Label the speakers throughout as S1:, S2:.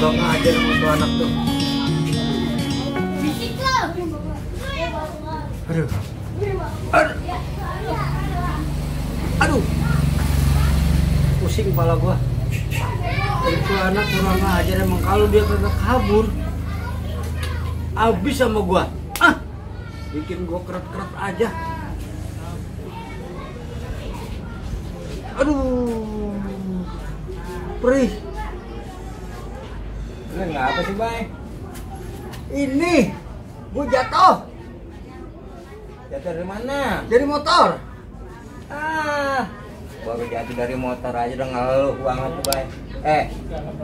S1: kurang ajar sama tuh anak tuh. Aduh. Aduh. Aduh. Pusing kepala gua. Itu anak kurang ajar emang, kalau dia kagak kabur habis sama gua. Bikin gua keret-keret aja. Aduh. Perih.
S2: Lu ngapa sih, Bay?
S1: Ini gua jatuh.
S2: Jatuh dari mana?
S1: Dari motor.
S2: Baru jatuh dari motor aja udah ngeluh banget tuh, Bay.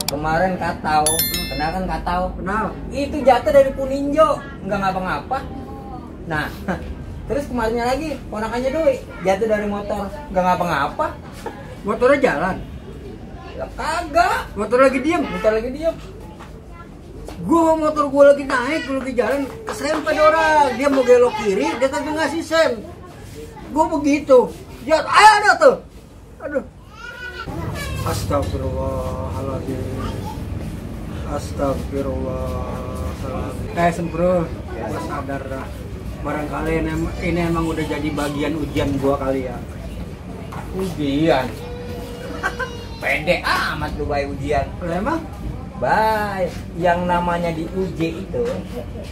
S2: Kemarin katau, kenal kan katau?
S1: Kenal.
S2: Itu jatuh dari Puninjo, nggak ngapa-ngapa. Nah, terus kemarinnya lagi ponakannya Doi jatuh dari motor, nggak ngapa-ngapa.
S1: Motornya jalan.
S2: Lah kagak,
S1: Motor lagi diem.
S2: motor lagi diem.
S1: Motor gua lagi naik, gua lagi jalan, keserempet orang. Dia mau belok kiri, dia kagak ngasih sen. Gua begitu. Dia ada tuh. Aduh. Astagfirullahaladzim. Astagfirullahaladzim. Sempro, gua sadar dah. Barangkali ini emang udah jadi bagian ujian gua kali ya.
S2: Ujian. Pede amat lu, Bay, ujian.
S1: Emang?
S2: Bay, yang namanya diuji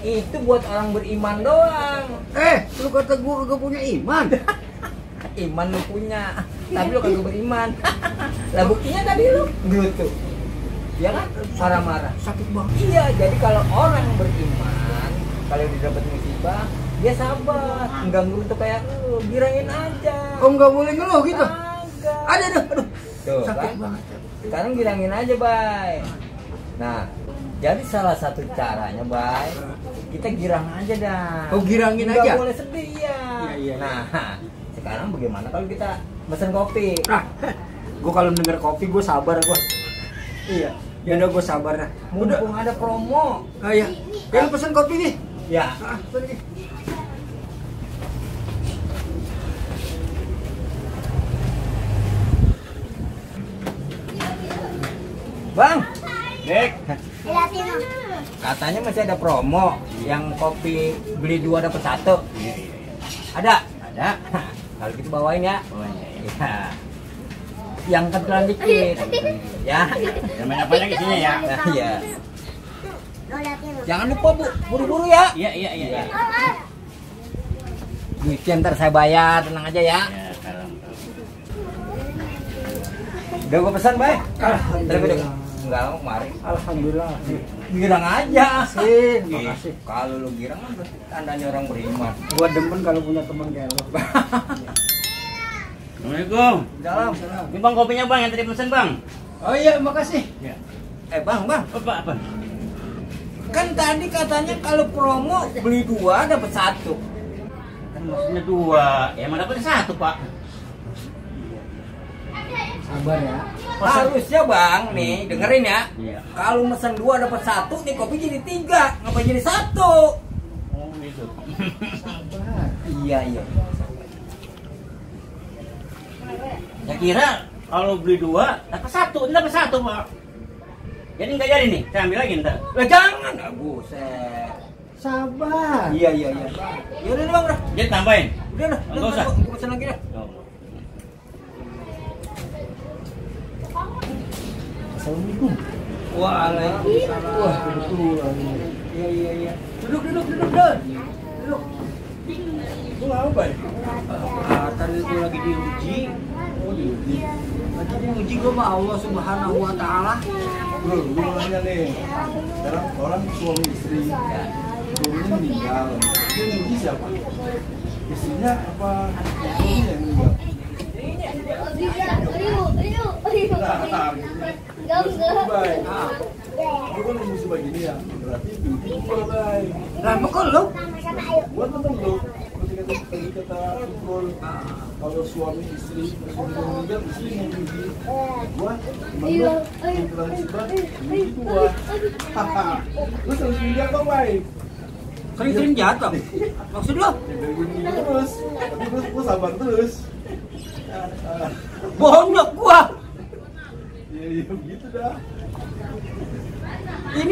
S2: itu buat orang beriman doang.
S1: Lu kata gua kagak punya iman.
S2: Iman lu punya, tapi lu kagak beriman. Lah buktinya tadi lu gitu. Ya kan? Marah-marah.
S1: Sakit banget.
S2: Iya, jadi kalau orang beriman, kalau dia dapat musibah, dia sabar, enggak ngerutuk kayak lu, girangin aja.
S1: Oh, nggak boleh ngeluh gitu.
S2: Kagak.
S1: Aduh.
S2: Tuh,
S1: Sakit
S2: kan?
S1: banget.
S2: Sekarang girangin aja, Bay. Nah, jadi salah satu caranya, Bay, kita girang aja dah.
S1: Oh, girangin
S2: Nggak
S1: aja?
S2: boleh sedih ya.
S1: Iya.
S2: Nah, sekarang bagaimana kalau kita pesen kopi?
S1: Gua kalau denger kopi gua sabar gua. Iya. Ya udah gua sabar dah.
S2: Mumpung ada promo.
S1: Iya. Ya lu pesen kopi nih.
S2: Ya.
S1: Pesen nih.
S2: Bang,
S3: Dek,
S2: katanya masih ada promo yang kopi beli 2 dapat 1. Ada? Ada. Kalau gitu bawain ya. Iya. Yang kebetulan dikit. Ya.
S3: yang banyak-banyak isinya ya.
S2: Nah, iya. Jangan lupa, Bu, buru-buru ya.
S3: Iya.
S2: Duitnya ntar saya bayar, tenang aja ya.
S3: Ya, kalau
S2: Udah gua pesan, Bay.
S1: Alhamdulillah.
S2: Enggak mau kemarin.
S1: Alhamdulillah.
S2: Girang aja.
S1: Makasih.
S2: Kalau lu girang kan berarti tandanya orang beriman.
S1: Gua demen kalau punya teman kayak lu.
S3: Assalamualaikum.
S2: Salam.
S3: Ini Bang kopinya Bang yang tadi pesen Bang.
S1: Oh iya, makasih.
S3: Ya.
S2: Bang.
S3: Apa?
S2: Kan tadi katanya kalau promo beli 2 dapat 1.
S3: Kan maksudnya 2. Ya emang dapat 1, Pak.
S1: Sabar ya.
S2: Harusnya Bang, nih dengerin ya.
S3: Iya.
S2: Kalau mesen 2 dapat 1, nih kopi jadi 3, ngapa jadi 1?
S3: Oh, gitu.
S1: Sabar.
S2: Iya.
S3: Saya kira kalau beli 2 dapat 1, ini dapat 1, Pak. Jadi nggak jadi nih, saya ambil lagi ntar.
S2: Lah jangan, buset.
S1: Sabar.
S2: Iya. Ya udah Bang, dah.
S3: Jadi tambahin.
S2: Udah dah.
S3: Nggak usah.
S2: Gua pesen lagi dah.
S3: Oh.
S1: Assalamualaikum.
S2: Waalaikumsalam.
S1: Wah, kebetulan.
S2: Iya. Duduk. Duduk.
S1: Itu apa ya? Tadi itu lagi diuji. Oh, diuji. Lagi diuji gua sama Allah Subhanahu wa taala.
S4: Bro, gue mau nanya nih. Sekarang orang suami istri, suaminya meninggal. Dia nguji siapa? Istrinya apa suaminya yang meninggal? Baik. Gue kan musibah gini ya. Berarti diuji pukul, baik.
S1: Lah, kok lu?
S4: Buat nonton lo. Tadi kata pukul. Kalau suami istri meninggal, istri mau diuji. Gua gimana? Yang pernah musibah, diuji gua. Lu harus meninggal dong, baik.
S1: Sering jatuh. Maksud lu?
S4: Ya dari gini terus, tapi gue sabar terus.
S1: Bohong lu gua.
S4: Ya begitu dah.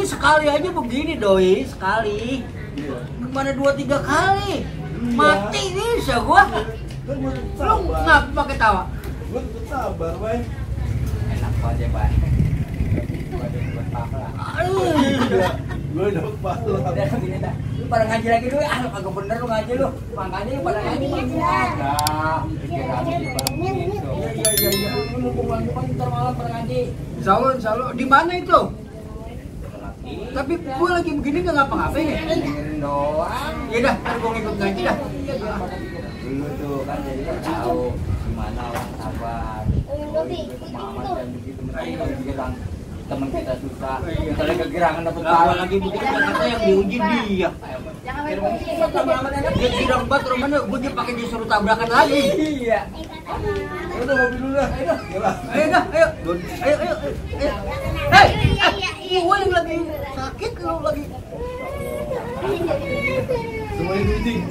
S1: sekali aja begini doi, sekali.
S4: Iya.
S1: Gimana 2-3 kali? Mati bisa gua.
S4: Kan gue tetep
S1: Lu
S4: sabar.
S1: ngapa pakai tawa?
S4: Gue tetep sabar, Bay.
S2: Enak aja, Pak. Buat pahala.
S4: Iya, gue dapet pahala.
S2: Udah gini dah. Lu pada ngaji lagi dulu ya. Lu kagak bener lu ngaji lu. Makanya lu pada ngaji nah, pikiran lu gitu.
S1: Iya.
S2: Lu mumpung lagi ntar malam pada ngaji.
S1: Insya Allah. Di mana itu? Tapi gue lagi begini nggak ngapa-ngapain ya?
S2: Dengerin doang.
S1: Ya dah, ntar gue ngikut ngaji dah.
S2: Dulu tuh kan jadi tahu gimana orang sabar. Pemahaman dan begitu mereka bilang teman kita susah, kita lagi kegirangan dapat
S1: Kalau lagi begitu kata yang diuji dia. Dia tidak banget rumahnya, gue dia pakai disuruh tabrakan lagi.
S2: Iya.
S4: Udah ngopi dulu dah. Gila.
S1: Ayo dah, ayo. Hei, gue yang lagi sakit, lu lagi.
S4: Semuanya dinding.